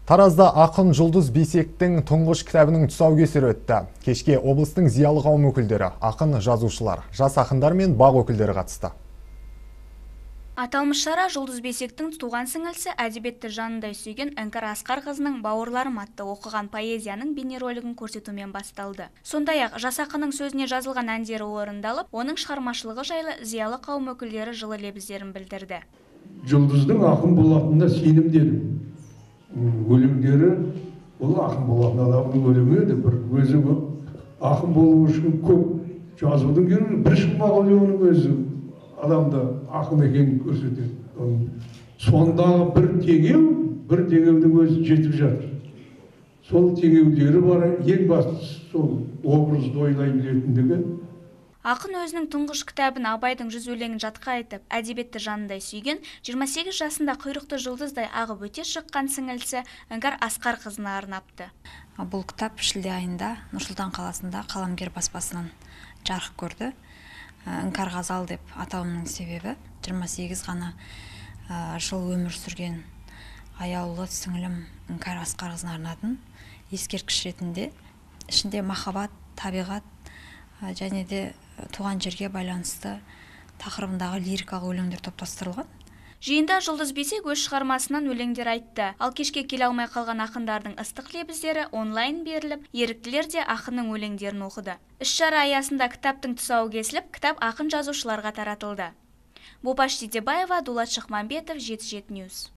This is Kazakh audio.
Таразда ақын Жұлдыз Бейсектің тұңғыш кітабының тұсаукесері өтті. Кешке облыстың зиялы қауым өкілдері, ақын жазушылар, жас ақындар мен бақ өкілдері қатысты. Аталмыш шара Жұлдыз Бейсектің туған сіңілісі, әдебиетті жанындай сүйген Іңкәр Асқарқызының «Бауырларым» атты оқыған поэзияның бейнеролигін көрсетумен басталды. Сондай-ақ жас ақынның сөзіне жазылған әндері орындалып, оның шығармашылығы жайлы зиялы қауым өкілдері жылы лебіздерін білдірді. Жұлдыздың ақын болатынына сенімді едім. Өлеңдері ол ақын болатын адамның өлеңі еді. Бір өзі ақын болу үшін көп жазудың керегі, бір шумақ өлеңнің өзі адамды ақын екенін көрсетеді. Сондағы бір теңеу, бір теңеудің өзі жетіп жатыр. Сол теңеулері бар, ең бастысы сол образды ойлай білетіндігі. Ақын өзінің тұңғыш кітабын Абайдың 100 өлеңін жатқа айтып, әдебиетті жанындай сүйген, 28 жасында құйрықты жұлдыздай ағып өте шыққан сіңілісі Іңкәр Асқарқызына арнапты. Бұл кітап шілде айында Нұр-Сұлтан қаласында Қаламгер баспасынан жарық көрді. Іңкәр ғазал деп атауымның себебі 28 ғана жыл өмір сүрген аяулы сіңілім Іңкәр Асқарқызына арнадым. Ескерткіш ретінде ішінде махаббат, табиғат және де туған жерге байланысты тақырыбындағы лирикалық өлеңдер топтастырылған. Жиында Жұлдыз Бейсек өз шығармасынан өлеңдер айтты. Ал кешке келе алмай қалған ақындардың ыстық лебіздері онлайн беріліп, еріктілер де ақынның өлеңдерін оқыды. Іс-шара аясында кітаптың тұсауы кесіліп, кітап ақын жазушыларға таратылды. Бопаш Титебаева, Дулат Шықмамбетов, 77 News.